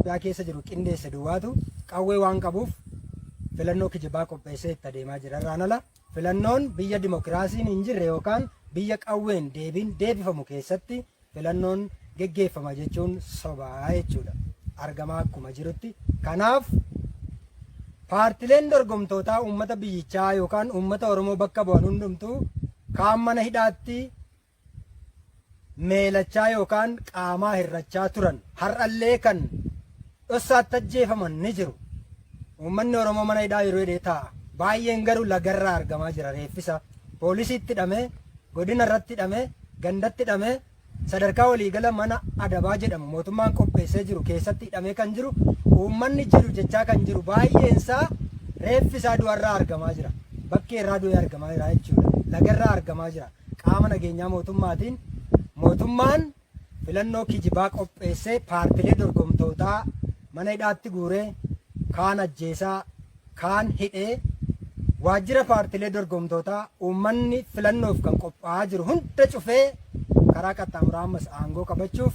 Itoophiyaa keessa jiru qindeesse duwwaatu qawwee waan qabuuf filannoo kijibaa qopheessee itti adeemaa jira. Irraan ala filannoon biyya dimokiraasiin hin jirre yookaan biyya qawween deebiin deebifamu keessatti filannoon geggeeffama jechuun sobaa jechuudha. Argamaa akkuma jirutti. Kanaaf paartileen dorgomtootaa uummata biyyichaa yookaan uummata Oromoo bakka bu'an hundumtuu kaan mana hidhaatti meelachaa yookaan qaamaa hir'achaa turan har'allee kan dhossaatti ajjeefaman ni jiru. Uummanni Oromoo mana hidhaa yeroo hidhee taa'a. Baay'een garuu lagarraa argamaa jira reeffisa. Poolisiitti hidhamee, godina irratti hidhamee, gandatti hidhamee, sadarkaa waliigala mana adabaa jedhamu mootummaan qopheessee jiru keessatti hidhamee kan jiru uummanni jiru jechaa kan jiru baay'eensaa reeffi isaa du'arraa argamaa jira. Bakkee irraa du'ee argamaa jira jechuudha. Lagarraa argamaa jira. Qaama nageenyaa mootummaatiin mootummaan filannoo kijibaa qopheessee paartilee dorgomtootaa mana hidhaatti guuree kaan ajjeesaa kaan hidhee waajjira paartilee dorgomtootaa uummanni filannoof kan qophaa'aa jiru hunda cufee karaa qaxxaamuraa ammas aangoo qabachuuf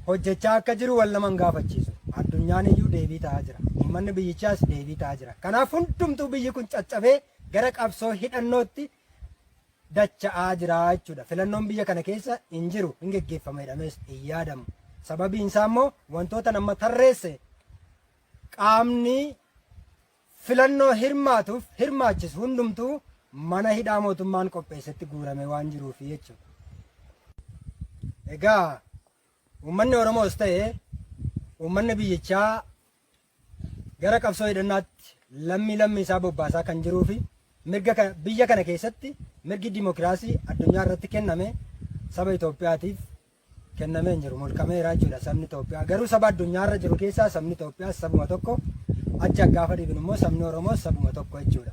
hojjechaa akka jiru wal nama hin gaafachiisu. Addunyaan iyyuu deebii ta'aa jira. Uummanni biyyichaas deebii ta'aa jira. Kanaaf hundumtuu biyyi kun caccabee gara qabsoo hidhannootti dacha'aa jira jechuudha. Filannoon biyya kana keessa hin jiru, hin geggeeffama jedhamees hin yaadamu. Sababiin isaa immoo wantoota nama tarreesse qaamni filannoo hirmaatuuf hirmaachisu hundumtuu mana hidhaa mootummaan qopheessetti guurame waan jiruufi jechuudha. Egaa uummanni Oromoos ta'e uummanni biyyichaa gara qabsoo hidhannaatti lammii lammii isaa bobbaasaa kan jiruu fi mirga biyya kana keessatti mirgi dimokiraasii addunyaa irratti kenname saba Itoophiyaatiif kennamee hin jiru. Mulqameera jechuudha sabni Itoophiyaa. Garuu saba addunyaa irra jiru keessaa sabni Itoophiyaas sabuma tokko, achi gaafa dhibinu immoo sabni Oromoos sabuma tokko jechuudha.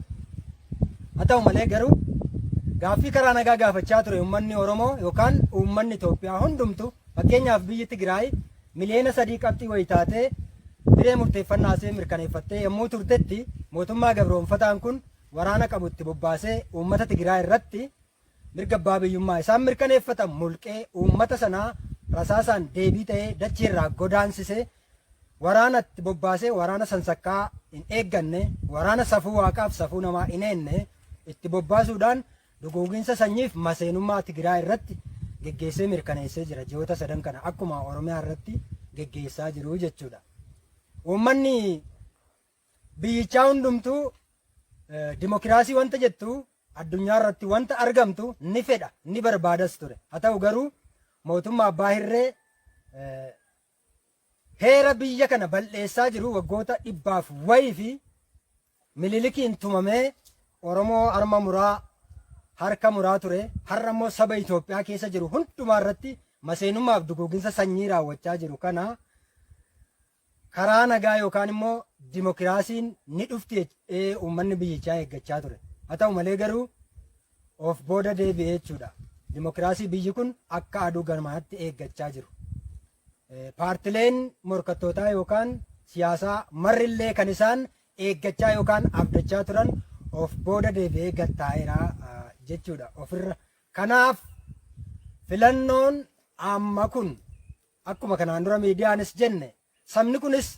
Haa ta'u malee garuu gaaffii karaa nagaa gaafachaa ture uummanni Oromoo yookaan uummanni Itoophiyaa hundumtu, fakkeenyaaf biyyi Tigraay miliyoona 3 qabxii wayii taatee hiree murteeffannaa ishee mirkaneeffattee yommuu turtetti, mootummaa gabroonfataan kun waraana qabu itti bobbaasee uummata Tigraay irratti mirga abbaa biyyummaa isaan mirkaneeffatan mulqee, uummata sanaa rasaasaan deebii ta'ee dachiirraa godaansisee, waraana itti bobbaasee, waraana sansakkaa hin eegganne, waraana safuu waaqaaf safuu namaa hin eenne itti bobbaasuudhaan duguuginsa sanyiif maseenummaa Tigraay irratti geggeessee mirkaneessee jira ji'oota sadan kana, akkuma Oromiyaa irratti geggeessaa jiru jechuudha. Uummanni biyyichaa hundumtuu dimokiraasii wanta jettu addunyaa irratti wanta argamtu ni fedha, ni barbaadas ture. Haa ta'u garuu mootummaa abbaa hirree heera biyya kana bal'eessaa jiru waggoota dhibbaaf wayii fi Minilikiin tumamee Oromoo harma muraa, harka muraa ture, har'a immoo saba Itoophiyaa keessa jiru hundumaa irratti maseenummaaf duguuginsa sanyii raawwachaa jiru kana karaa nagaa yookaan immoo dimokiraasiin ni dhufti jedhee uummanni biyyichaa eeggachaa ture. Haa ta'u malee garuu of booda deebi'ee jechuudha. Dimokiraasii biyyi kun akka aduu ganaatti eeggachaa jiru. Paartileen morkattootaa yookaan siyaasaa marrillee kan isaan eeggachaa yookaan abdachaa turan of booda deebi'ee gad taa'eera jechuudha ofirra. Kanaaf filannoon amma kun akkuma kanaan dura miidiyaanis jenne, sabni kunis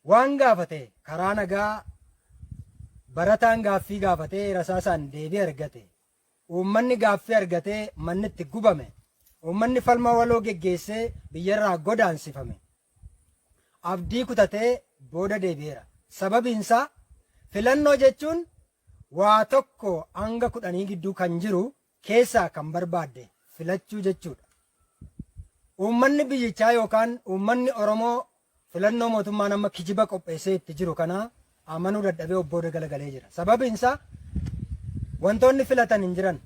waan gaafate karaa nagaa, barataan gaaffii gaafatee rasaasaan deebii argate. Uummanni gaaffii argatee manni itti gubame. Uummanni falma waloo geggeessee biyyarraa godaansifame. Abdii kutatee booda deebi'eera. Sababiinsaa filannoo jechuun waa 1 hanga 10 gidduu kan jiru keessaa kan barbaadde filachuu jechuudha. Uummanni biyyichaa yookaan uummanni Oromoo filannoo mootummaan amma kijiba qopheessee itti jiru kana amanuu dadhabee of booda galagalee jira. Sababiin isaa wantoonni filatan hin jiran.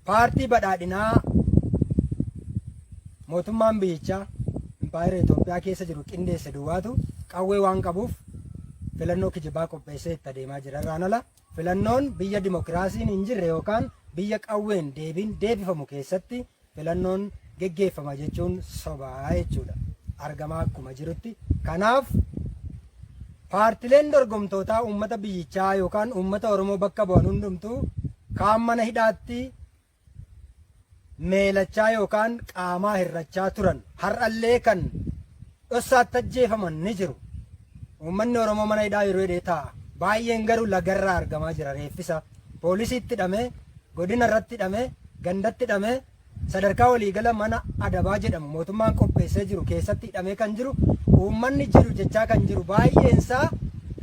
Paartii Badhaadhinaa mootummaan biyyichaa impaayera Itoophiyaa keessa jiru qindeesse duwwaatu qawwee waan qabuuf filannoo kijibaa qopheessee itti adeemaa jira. Irraan ala filannoon biyya dimokiraasiin hin jirre yookaan biyya qawween deebiin deebifamu keessatti filannoon geggeeffama jechuun sobaa jechuudha. Argamaa akkuma jirutti. Kanaaf paartileen dorgomtootaa uummata biyyichaa yookaan uummata Oromoo bakka bu'an hundumtuu kaan mana hidhaatti meelachaa yookaan qaamaa hir'achaa turan har'allee kan dhossaatti ajjeefaman ni jiru. Uummanni Oromoo mana hidhaa yeroo hidhee taa'a. Baay'een garuu lagarraa argamaa jira reeffisa. Poolisiitti hidhamee, godina irratti hidhamee, gandatti hidhamee, sadarkaa waliigala mana adabaa jedhamu mootummaan qopheessee jiru keessatti hidhamee kan jiru uummanni jiru jechaa kan jiru baay'eensaa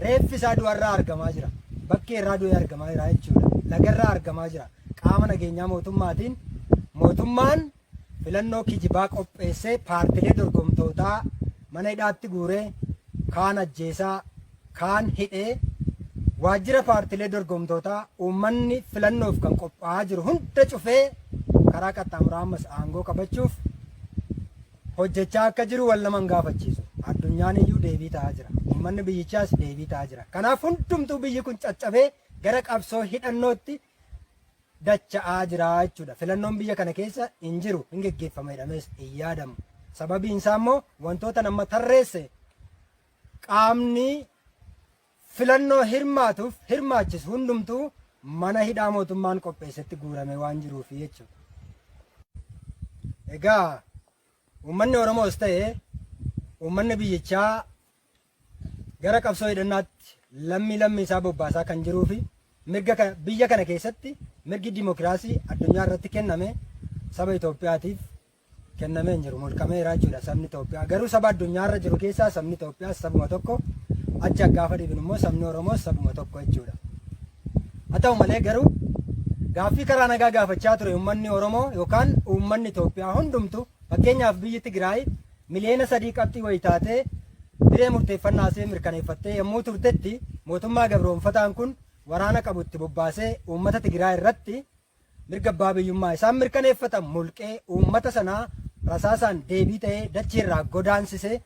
reeffi isaa du'arraa argamaa jira. Bakkee irraa du'ee argamaa jira jechuudha. Lagarraa argamaa jira. Qaama nageenyaa mootummaatiin mootummaan filannoo kijibaa qopheessee paartilee dorgomtootaa mana hidhaatti guuree kaan ajjeesaa kaan hidhee waajjira paartilee dorgomtootaa uummanni filannoof kan qophaa'aa jiru hunda cufee karaa qaxxaamuraa ammas aangoo qabachuuf hojjechaa akka jiru wal nama hin gaafachiisu. Addunyaan iyyuu deebii ta'aa jira. Uummanni biyyichaas deebii ta'aa jira. Kanaaf hundumtuu biyyi kun caccabee gara qabsoo hidhannootti dacha'aa jira jechuudha. Filannoon biyya kana keessa hin jiru, hin geggeeffama jedhamees hin yaadamu. Sababiin isaa immoo wantoota nama tarreesse qaamni filannoo hirmaatuuf hirmaachisu hundumtuu mana hidhaa mootummaan qopheessetti guuramee waan jiruufi jechuudha. Egaa uummanni Oromoos ta'e uummanni biyyichaa gara qabsoo hidhannaatti lammii lammii isaa bobbaasaa kan jiruu fi mirga biyya kana keessatti mirgi dimokiraasii addunyaa irratti kenname saba Itoophiyaatiif kennamee hin jiru. Mulqameera jechuudha sabni Itoophiyaa. Garuu saba addunyaa irra jiru keessaa sabni Itoophiyaas sabuma tokko, achi gaafa dhibinu immoo sabni Oromoos sabuma tokko jechuudha. Haa ta'u malee garuu gaaffii karaa nagaa gaafachaa ture uummanni Oromoo yookaan uummanni Itoophiyaa hundumtu, fakkeenyaaf biyyi Tigraay miliyoona 3 qabxii wayii taatee hiree murteeffannaa ishee mirkaneeffattee yommuu turtetti, mootummaa gabroonfataan kun waraana qabu itti bobbaasee uummata Tigraay irratti mirga abbaa biyyummaa isaan mirkaneeffatan mulqee, uummata sanaa rasaasaan deebii ta'ee dachii irraa godaansisee,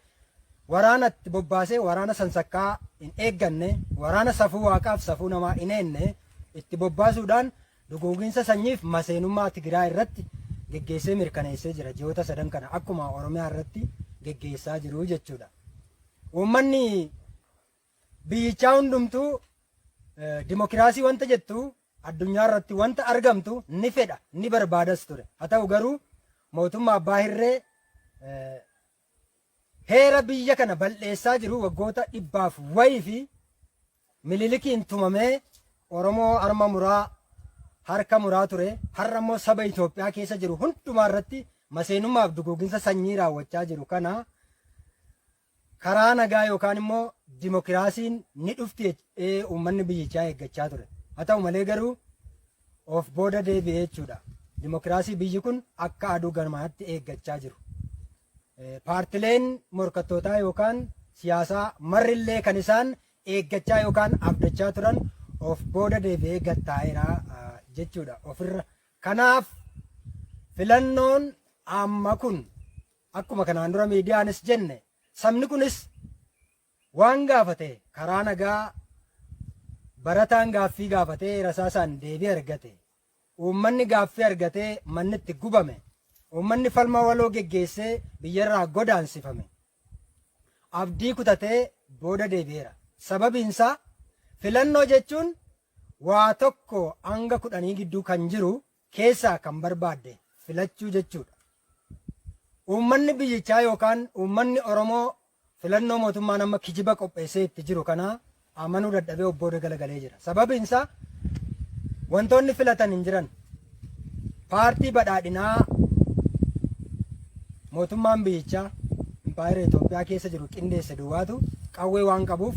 waraana itti bobbaasee, waraana sansakkaa hin eegganne, waraana safuu waaqaaf safuu namaa hin eenne itti bobbaasuudhaan duguuginsa sanyiif maseenummaa Tigraay irratti geggeessee mirkaneessee jira ji'oota sadan kana, akkuma Oromiyaa irratti geggeessaa jiru jechuudha. Uummanni biyyichaa hundumtuu dimokiraasii wanta jettu addunyaa irratti wanta argamtu ni fedha, ni barbaadas ture. Haa ta'u garuu mootummaa abbaa hirree heera biyya kana bal'eessaa jiru waggoota dhibbaaf wayii fi Mililikiin tumamee Oromoo harma muraa, harka muraa ture, har'a immoo saba Itoophiyaa keessa jiru hundumaa irratti maseenummaaf duguuginsa sanyii raawwachaa jiru kana karaa nagaa yookaan immoo dimokiraasiin ni dhufti jedhee uummanni biyyichaa eeggachaa ture. Haa ta'u malee garuu of booda deebi'ee jechuudha. Dimokiraasii biyyi kun akka aduu ganaatti eeggachaa jiru. Paartileen morkattootaa yookaan siyaasaa marrillee kan isaan eeggachaa yookaan abdachaa turan of booda deebi'ee gattaa'eera jechuudha ofirra. Kanaaf filannoon amma kun akkuma kanaan dura miidiyaanis jenne, sabni kunis waan gaafate karaa nagaa, barataan gaaffii gaafatee rasaasaan deebii argate, uummanni gaaffii argatee manni itti gubame, uummanni falma waloo geggeessee biyyarraa godaansifame abdii kutatee booda deebi'eera. Sababiinsaa filannoo jechuun waa 1 hanga 10 gidduu kan jiru keessaa kan barbaadde filachuu jechuudha. Uummanni biyyichaa yookaan uummanni Oromoo filannoo mootummaan amma kijiba qopheessee itti jiru kana amanuu dadhabee of booda galagalee jira. Sababiin isaa wantoonni filatan hin jiran. Paartii badhaadhinaa mootummaan biyyichaa impaayera Itoophiyaa keessa jiru qindeesse duwwaatu qawwee waan qabuuf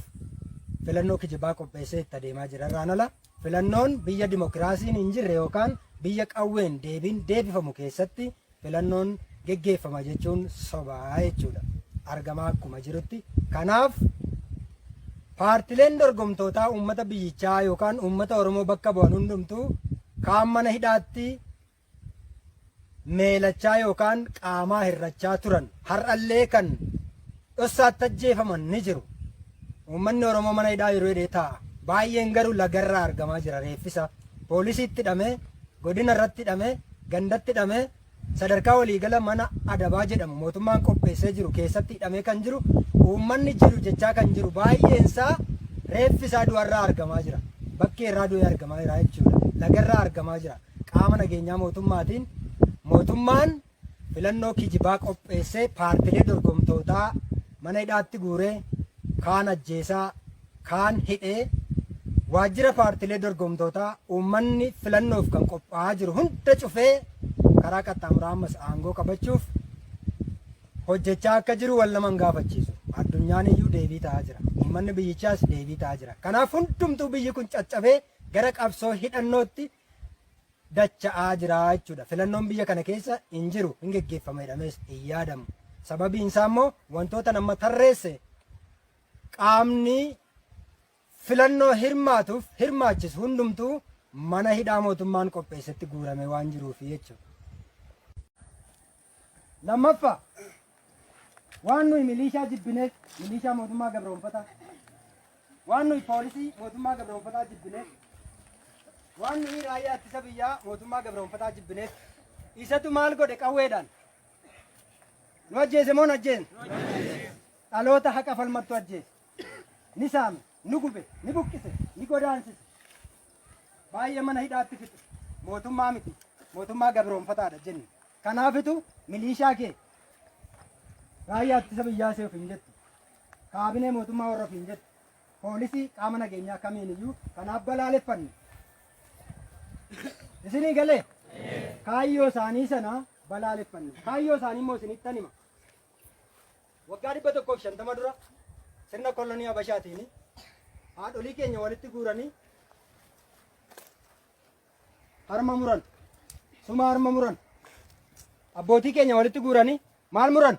filannoo kijibaa qopheessee itti adeemaa jira. Irraan ala filannoon biyya dimokiraasiin hin jirre yookaan biyya qawween deebiin deebifamu keessatti filannoon geggeeffama jechuun sobaa jechuudha. Argamaa akkuma jirutti. Kanaaf paartileen dorgomtootaa uummata biyyichaa yookaan uummata Oromoo bakka bu'an hundumtuu kaan mana hidhaatti meelachaa yookaan qaamaa hirrachaa turan, har'allee kan dhossaatti ajjeefaman ni jiru. Uummanni Oromoo mana hidhaa yeroo hidhee taa'a. Baay'een garuu lagarraa argamaa jira reeffisa. Poolisiitti hidhamee, godina irratti hidhamee, gandatti hidhamee, sadarkaa waliigala mana adabaa jedhamu mootummaan qopheessee jiru keessatti hidhamee kan jiru uummanni jiru jechaa kan jiru baay'eensaa reeffi isaa du'arraa argamaa jira. Bakkee irraa du'ee argamaa jira jechuudha. Lagarraa argamaa jira. Qaama nageenyaa mootummaatiin mootummaan filannoo kijibaa qopheessee paartilee dorgomtootaa mana hidhaatti guuree, kaan ajjeesaa, kaan hidhee, waajjira paartilee dorgomtootaa uummanni filannoof kan qophaa'aa jiru hunda cufee karaa qaxxaamuraa ammas aangoo qabachuuf hojjechaa akka jiru wal nama hin gaafachiisu. Addunyaan iyyuu deebii ta'aa jira. Uummanni biyyichaas deebii ta'aa jira. Kanaaf hundumtuu biyyi kun caccabee gara qabsoo hidhannootti dacha'aa jira jechuudha. Filannoon biyya kana keessa hin jiru, hin geggeeffama jedhamees hin yaadamu. Sababiin isaa immoo wantoota nama tarreesse qaamni filannoo hirmaatuuf hirmaachisu hundumtuu mana hidhaa mootummaan qopheessetti guuramee waan jiruufi jechuudha. Lammaffaa, waan nuyi miliishaa jibbineef, miliishaa mootummaa gabroonfataa, waan nuyi poolisii mootummaa gabroonfataa jibbineef, waan nuyi raayyaa ittisa biyyaa mootummaa gabroonfataa jibbineef, isatu maal godhe qawweedhaan? Nu ajjeese moo hin ajjeesne? Dhaloota haqa falmattu ajjeese. Ni saame, ni gube, ni buqqise, ni godaansise. Baay'ee mana hidhaatti fixe. Mootummaa miti, mootummaa gabroonfataadha jenne. Kanaafitu miliishaa kee raayyaa ittisa biyyaa see ofiin jettu. Kaabinee mootummaa warra ofiin jettu. Poolisii qaama nageenyaa kamiin iyyuu kanaaf balaaleffanne. Isinii galee? Kaayyoo isaanii sana balaaleffanne. Kaayyoo isaanii immoo isinittan hima. Waggaa 150 dura sirna kolonii Habashaatiin haadholii keenya walitti guuranii harma muran. Suma harma muran. Abbootii keenya walitti guuranii maal muran?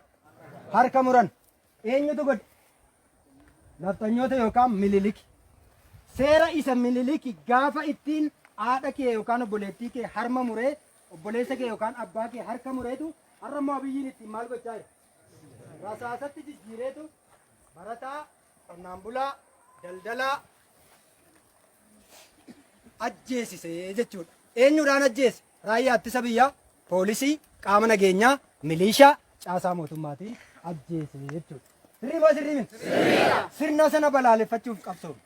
Harka muran. Eenyutu godhe? Nafxanyoota yookaan Mililiki. Seera isa Mililiki gaafa ittiin haadha kee yookaan obboleettii kee harma muree, obboleessa kee yookaan abbaa kee harka mureetu har'a immoo Abiyyiin ittiin maal gochaa jira? Rasaasatti jijjiireetu barataa, qonnaan bulaa, daldalaa ajjeesise jechuudha. Eenyuudhaan ajjeese? Raayyaa ittisa biyyaa, poolisii, qaama nageenyaa, miliishaa, caasaa mootummaatiin ajjeese jechuudha. Sirrii moo sirrii miti? Sirna sana balaaleffachuuf qabsoomne.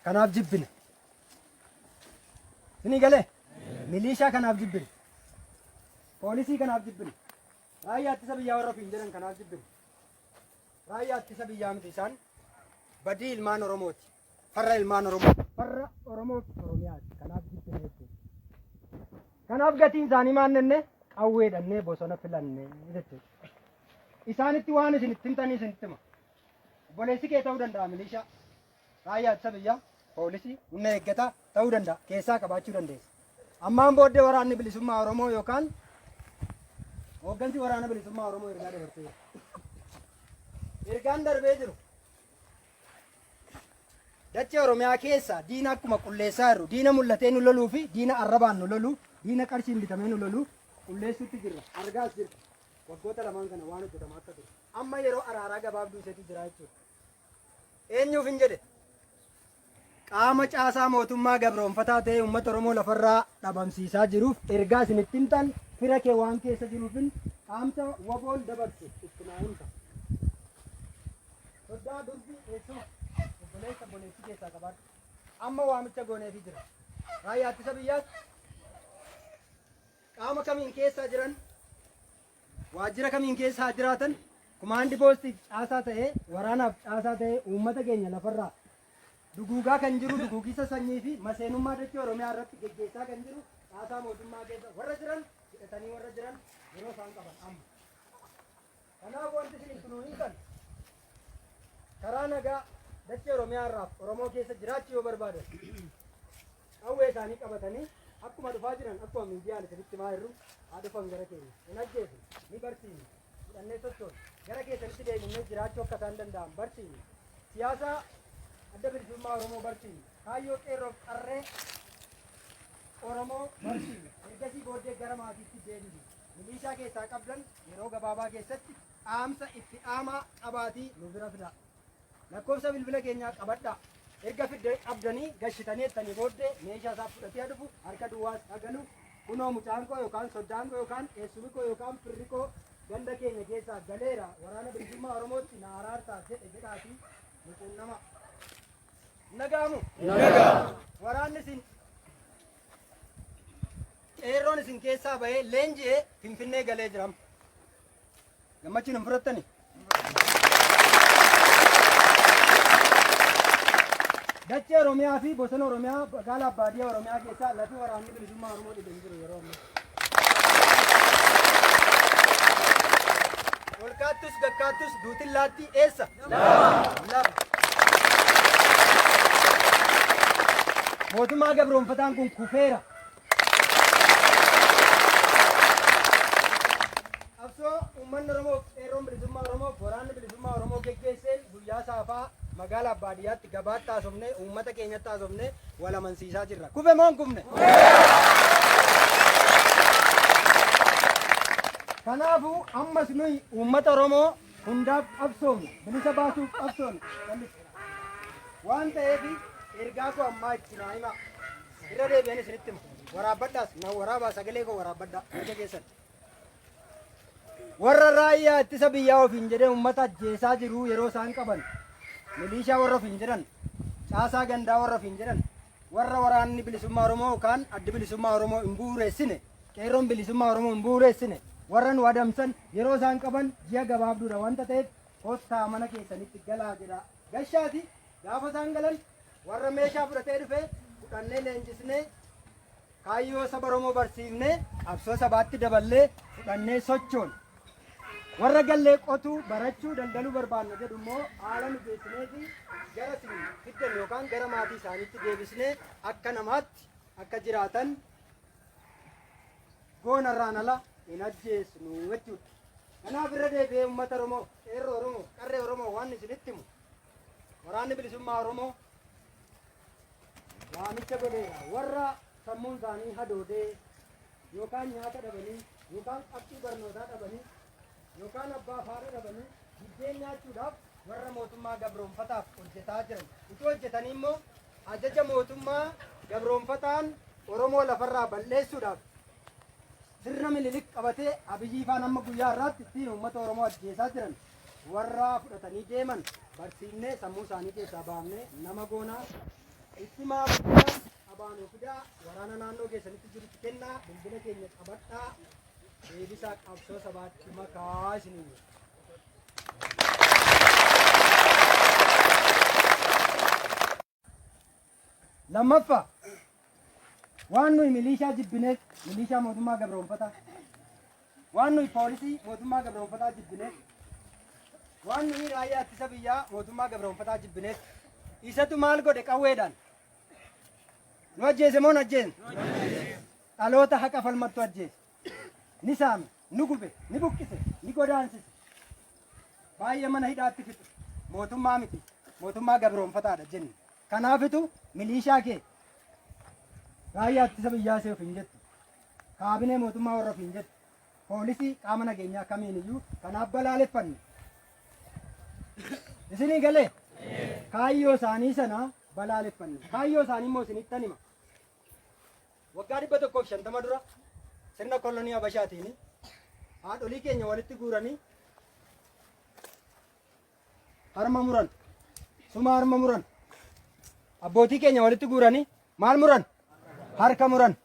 Kanaaf jibbine. Isinii galee? Miliishaa kanaaf jibbine. Poolisii kanaaf jibbine. Raayyaa ittisa biyyaa warra ofiin jedhan kanaaf jibbine. Raayyaa ittisa biyyaa miti isaan badii ilmaan Oromooti. Farra ilmaan Oromoo. Farra Oromoof Oromiyaati. Kanaaf jibbine jechuudha. Kanaaf gatiin isaanii maal jenne qawwee dhannee bosona filanne jechuudha. Isaanitti waan isin itti himtanii isinitti hima. Obboleessi kee ta'uu danda'a milishaa, raayyaa ittisa biyyaa, poolisii, humna eeggataa ta'uu danda'a. Keessaa qabaachuu dandeessa. Ammaan booddee waraanni bilisummaa Oromoo yookaan hooggansi waraana bilisummaa Oromoo ergaa dabarsee jira. Ergaan darbee jiru Dachee Oromiyaa keessa diina akkuma qulleessaa jirru, diina mul'atee nu loluu fi diina arrabaan nu lolu, diina qarshiin bitamee nu lolu qulleessuutti jirra. Argaas jirra. Waggoota lamaan kana waan hojjetamaa akka ture. Amma yeroo araaraa gabaabduu iseetu jira jechuudha. Eenyuuf hin jedhe? Qaama caasaa mootummaa gabroonfataa ta'ee uummata Oromoo lafarraa dhabamsiisaa jiruuf ergaa isin itti himtan fira kee waan keessa jiruufin dhaamsa WBOn dabarsu itti naa himta. Soddaa, durbi, eessuma, obboleessa, obboleettii keessaa qabaadhu. Amma waamicha gooneefii jira. Raayyaa ittisa biyyaas qaama kamiin keessaa jiran, waajjira kamiin keessa haa jiraatan, kumaandi poostiif caasaa ta'ee, waraanaaf caasaa ta'ee uummata keenya lafarraa duguugaa kan jiru, duguugisa sanyii fi maseenummaa dachee Oromiyaa irratti geggeessaa kan jiru caasaa mootummaa keessa warra jiran, hidhatanii warra jiran yeroo isaan qaban amma. Kanaaf wanti isin itti nuu himtan karaa nagaa dachee Oromiyaa irraaf Oromoo keessa jiraachuu yoo barbaadan qawwee isaanii qabatanii akkuma dhufaa jiran, akkuma miidiyaan isinitti himaa jirru, haa dhufan gara keenya. Hin ajjeesnu, ni barsiifna, hidhannee sochoona. Gara keessanitti deebinee jiraachuu akka isaan danda'an barsiifna. Siyaasa Adda Bilisummaa Oromoo barsiifna. Kaayyoo qeerroof qarree Oromoo barsiifna. Ergasii booddee gara maatiitti deebifna. Miliishaa keessaa qabdan yeroo gabaabaa keessatti dhaamsa itti dhaamaa qabaatii nu bira fidaa. Lakkoofsa bilbila keenyaa qabadhaa. Erga fidde qabdanii gashitanii jettanii booddee meeshaa isaa fudhatee dhufu, harka duwwaas haa galu. Kunoo mucaan koo yookaan soddaan koo yookaan eessumi koo yookaan firri koo ganda keenya keessaa galeera, waraana bilisummaa Oromootti na araarsaa jedhe jedhaatii nu quunnama. Nagaamu. Waraanni isin qeerroon isin keessaa bahee leenji'ee Finfinnee galee jira. Gammachuun hin fudhattani? Dachee Oromiyaa fi bosona Oromiyaa magaalaa baadiyyaa Oromiyaa keessaa lafi waraanni bilisummaa Oromoo dhibe hin jiru yeroo ammaa. Ol kaattus gakkaattus duutillaatti eessa? Lafa. Mootummaa gabroonfataan kun kufeera. Qabsoo uummanni Oromoo, qeerroon bilisummaa Oromoo, waraanni bilisummaa Oromoo geggeesseen guyyaa saafaa magaalaa baadiyyaatti gabaatti haasofnee uummata keenyatti haasofnee wal amansiisaa jirra. Kufe moo hin kufne? Kanaafuu ammas nuyi uummata Oromoo hundaaf qabsoofna, bilisa baasuuf qabsoofna. Waan ta'eef ergaa koo ammaa itti naa himaa. Irra deebi'an isinitti hima. Waraabbadhaas na waraabaa sagalee koo waraabbadhaa harka keessan. Warra raayyaa ittisa biyyaa ofiin jedhee uummata ajjeesaa jiru yeroo isaan qaban miliishaa warra ofiin jedhan caasaa gandaa warra ofiin jedhan warra waraanni bilisummaa Oromoo yookaan addi bilisummaa Oromoo hin bu'uureessine qeerroon bilisummaa Oromoo hin bu'uureessine warra nu adamsan yeroo isaan qaban ji'a gabaabduudha wanta ta'eef kottaa mana keessanitti galaa jedha. Gashaati gaafa isaan galan warra meeshaa fudhatee dhufe fudhannee leenjisnee kaayyoo saba Oromoo barsiifnee qabsoo sabaatti daballee fudhannee sochoona. Warra gallee qotuu, barachuu, daldaluu barbaanna jedhu immoo haala mijeessinee fi gara isin fiddan yookaan gara maatii isaaniitti deebisnee akka namaatti akka jiraatan goonarraan ala hin ajjeesnu jechuudha. Kanaaf irra deebi'ee uummata Oromoo, qeerroo Oromoo, qarree Oromoo waan isinitti himu waraanni bilisummaa Oromoo waamicha godheera. Warra sammuun isaanii hadoodee yookaan nyaata dhabanii yookaan qabxii barnootaa dhabanii yookaan abbaa haadha dhabanii biddeen nyaachuudhaaf warra mootummaa gabroonfataaf hojjetaa jiran. Utuu hojjetanii immoo ajaja mootummaa gabroonfataan Oromoo lafarraa balleessuudhaaf sirna Minilik qabatee Abiyyii faan amma guyyaa har'aatti ittiin uummata Oromoo ajjeesaa jiran warra fudhatanii deeman barsiifnee sammuu isaanii keessaa baafnee nama goonaa itti maa qabaanuu fidaa waraana naannoo keessanitti jirutti kennaa bilbila keenya qabadhaa deebisaa qabsoo sabaatti makaa isiniin jedha. Lammaffaa waan nuyi miliishaa jibbineef miliishaa mootummaa gabroonfataa waan nuyi poolisii mootummaa gabroonfataa jibbineef waan nuyi raayyaa ittisa biyyaa mootummaa gabroonfataa jibbineef isatu maal godhe qawweedhaan nu ajjeese moo hin ajjeesne? Dhaloota haqa falmattu ajjeese. Ni saame, ni gube, ni buqqise, ni godaansise. Baay'ee mana hidhaatti fixe. Mootummaa miti, mootummaa gabroonfataadha jenne. Kanaafitu miliishaa kee raayyaa ittisa biyyaa see ofiin jettu. Kaabinee mootummaa warra ofiin jettu. Poolisii qaama nageenyaa kamiin iyyuu kanaaf balaaleffanne. Isinii galee? Kaayyoo isaanii sana balaaleffanne. Kaayyoo isaanii immoo isinittan hima. Waggaa 150 dura sirna kolonii Habashaatiin haadholii keenya walitti guuranii harma muran. Suma harma muran. Abbootii keenya walitti guuranii maal muran? Harka muran.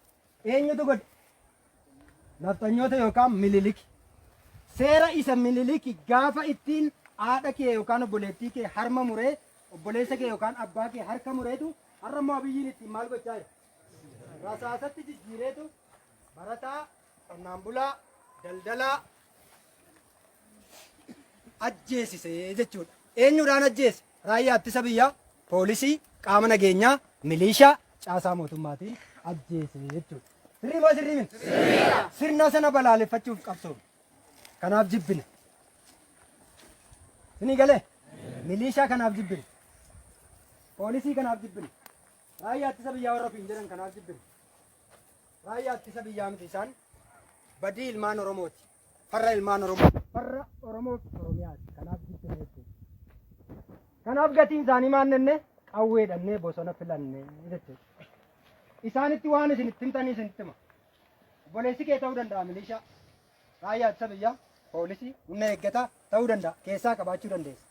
Eenyutu godhe? Nafxanyoota yookaan Mililiki. Seera isa Mililiki gaafa ittiin haadha kee yookaan obboleettii kee harma muree obboleessa kee yookaan abbaa kee harka mureetu har'a immoo Abiyyiin ittiin maal gochaa jira? Rasaasatti jijjiireetu barataa, qonnaan bulaa, daldalaa ajjeesise jechuudha. Eenyudhaan ajjeese? Raayyaa ittisa biyyaa, poolisii, qaama nageenyaa, miliishaa, caasaa mootummaatiin ajjeese jechuudha. Sirrii moo sirrii miti? Sirna sana balaaleffachuuf qabsoofne. Kanaaf jibbine. Isinii galee? Miliishaa kanaaf jibbine. Poolisii kanaaf jibbine. Raayyaa ittisa biyyaa warra ofiin jedhan kanaaf jibbine. Raayyaa ittisa biyyaa miti isaan badii ilmaan Oromooti. Farra ilmaan Oromoo. Farra Oromoo fi Oromiyaati. Kanaaf jibbine jechuudha. Kanaaf gatiin isaanii maal jenne qawwee dhannee bosona filanne jechuudha. Isaanitti waan isin itti himtanii isinitti hima. Obboleessi kee ta'uu danda'a milishaa, raayyaa ittisa biyyaa, poolisii, humna eeggataa ta'uu danda'a. Keessaa qabaachuu dandeessa.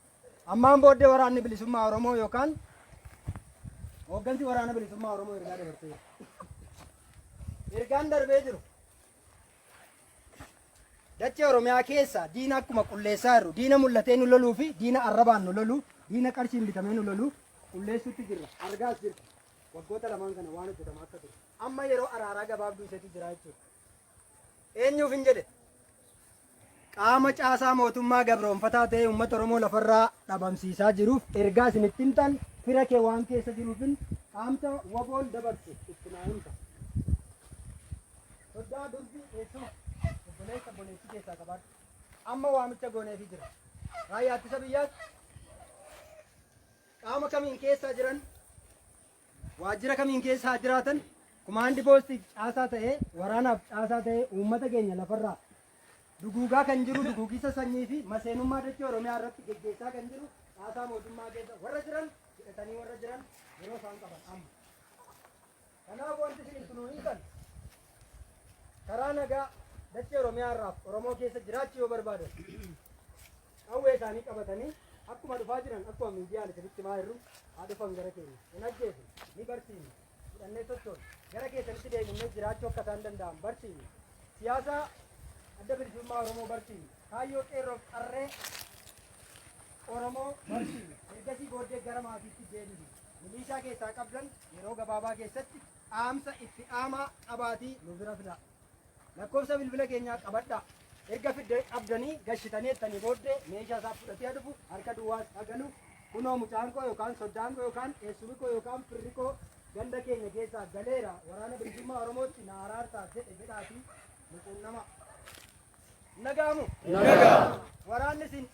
Ammaan booddee waraanni bilisummaa Oromoo yookaan hooggansi waraana bilisummaa Oromoo ergaa dabarsee jira. Ergaan darbee jiru dachee Oromiyaa keessa diina akkuma qulleessaa jirru diina mul'atee nu loluu fi diina arrabaan nu loluu diina qarshiin bitamee nu loluu Qulqulleessuutti jirra. Argaas jirra. Waggoota lamaan kana waan hojjetamaa akka ture. Amma yeroo araaraa gabaabduu isheetu jira jechuudha. Eenyuuf hin jedhe? Qaama caasaa mootummaa gabroonfataa ta'ee uummata Oromoo lafarraa dhabamsiisaa jiruuf ergaa isin itti himtan fira kee waan keessa jiruufin qaamta waboon dabarsu itti naa himta. Soddaa durbi eessuma obboleessa obboleettii keessaa qabaadhu. Amma waamicha gooneefii jira. Raayyaa ittisa biyyaas qaama kamiin keessaa jiran waajjira kamiin keessa haa jiraatan kumaandi poostiif caasaa ta'ee waraanaaf caasaa ta'ee uummata keenya lafarraa duguugaa kan jiru duguugisa sanyii fi maseenummaa dachee Oromiyaa irratti geggeessaa kan jiru caasaa mootummaa keessa warra jiran hidhatanii warra jiran yeroo isaan qaban amma. Kanaaf wanti isin itti nuu himtan karaa nagaa dachee Oromiyaa irraaf Oromoo keessa jiraachuu yoo barbaadan qawwee isaanii qabatanii akkuma dhufaa jiran akkuma miidiyaan isinitti himaa jirru haa dhufan gara keenya. Hin ajjeesnu, ni barsiifna, fudhannee sochoona. Gara keessanitti deebinee jiraachuu akka isaan danda'an barsiifna. Siyaasa adda bilisummaa Oromoo barsiifna. Kaayyoo qeerroof qarree Oromoo barsiifna. Ergasii booddee gara maatiitti deebifna. Milishaa keessaa qabdan yeroo gabaabaa keessatti dhaamsa itti dhaamaa qabaatii nu bira fidaa. Lakkoofsa bilbila keenyaa qabadhaa. Erga fidde qabdanii gashitanii jettanii booddee meeshaa isaa fudhatee dhufu harka duwwaas hagalu kunoo mucaan koo yookaan soddaan koo yookaan eessumi koo yookaan firri koo ganda keenya keessaa galeera waraana bilisummaa Oromootti na araarsaa jedhe jedhaatii nu quunnama. Nagaamu. Nagaa. Waraanni isin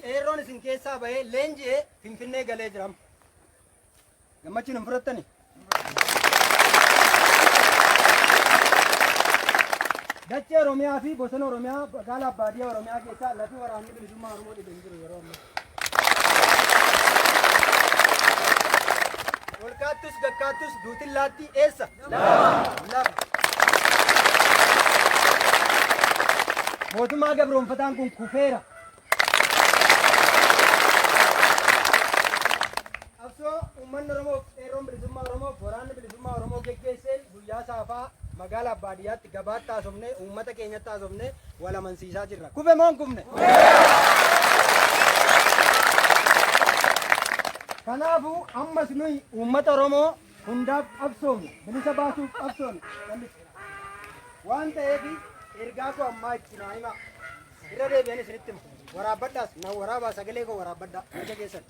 qeerroon isin keessaa bahee leenji'ee Finfinnee galee jira. Gammachuun hin fudhattani? Dachee Oromiyaa fi bosona Oromiyaa magaalaa baadiyyaa Oromiyaa keessaa lafi waraanni bilisummaa Oromoo dhibe hin jiru yeroo ammaa. Ol kaattus gakkaattus duutillaatti eessa? Lafa. Mootummaa gabroonfataan kun kufeera. Qabsoo uummanni Oromoo qeerroon bilisummaa Oromoo waraanni bilisummaa Oromoo geggeesseen guyyaa saafaa magaalaa baadiyyaatti gabaatti haasofnee uummata keenyatti haasofnee wal amansiisaa jirra. Kufe moo hin kufne? Kanaafuu ammas nuyi uummata Oromoo hundaaf qabsoomna, bilisa baasuuf qabsoomna. Waan ta'eef ergaa koo ammaa itti naa himaa. Irra deebi'an isinitti hima. Waraabbadhaas na waraabaa sagalee koo waraabbadhaa harka keessan.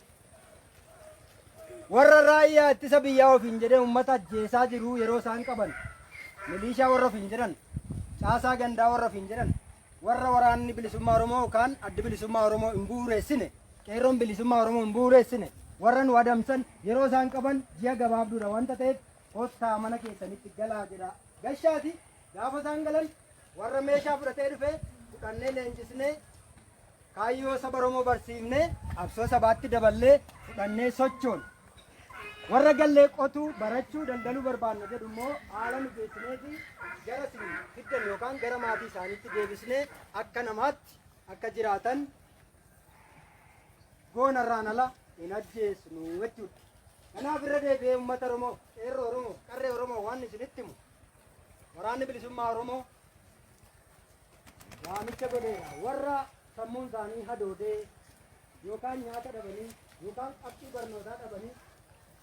Warra raayyaa ittisa biyyaa ofiin jedhee uummata ajjeesaa jiru yeroo isaan qaban milishaa warra ofiin jedhan caasaa gandaa warra ofiin jedhan warra waraanni bilisummaa Oromoo yookaan addi bilisummaa Oromoo hin bu'uureessine qeerroon bilisummaa Oromoo hin bu'uureessine warra nu adamsan yeroo isaan qaban ji'a gabaabduudha wanta ta'eef kottaa mana keessanitti galaa jedha. Gashaati gaafa isaan galan warra meeshaa fudhatee dhufe fudhannee leenjisnee kaayyoo saba Oromoo barsiifnee qabsoo sabaatti daballee fudhannee sochoon. Warra gallee qotuu, barachuu, daldaluu barbaanna jedhu immoo haala mijeessinee fi gara isin fiddan yookaan gara maatii isaaniitti deebisnee akka namaatti akka jiraatan goonarraan ala hin ajjeesnu jechuudha. Kanaaf irra deebi'ee uummata Oromoo, qeerroo Oromoo, qarree Oromoo waan isinitti himu waraanni bilisummaa Oromoo waamicha godheera. Warra sammuun isaanii hadoodee yookaan nyaata dhabanii yookaan qabxii barnootaa dhabanii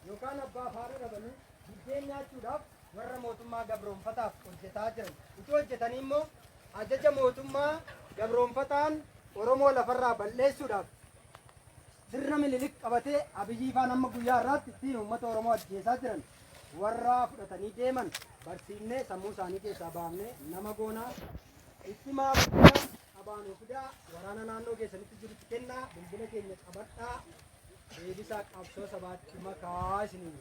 yookaan abbaa haadha dhabanii biddeen nyaachuudhaaf warra mootummaa gabroonfataaf hojjetaa jiran. Utuu hojjetanii immoo ajaja mootummaa gabroonfataan Oromoo lafarraa balleessuudhaaf sirna Minilik qabatee Abiyyii faan amma guyyaa har'aatti ittiin uummata Oromoo ajjeesaa jiran warra fudhatanii deeman barsiifnee sammuu isaanii keessaa baafnee nama goonaa itti maa qabaanuu fidaa waraana naannoo keessanitti jirutti kennaa bilbila keenya qabadhaa deebisaa qabsoo sabaatti makaa isiniin.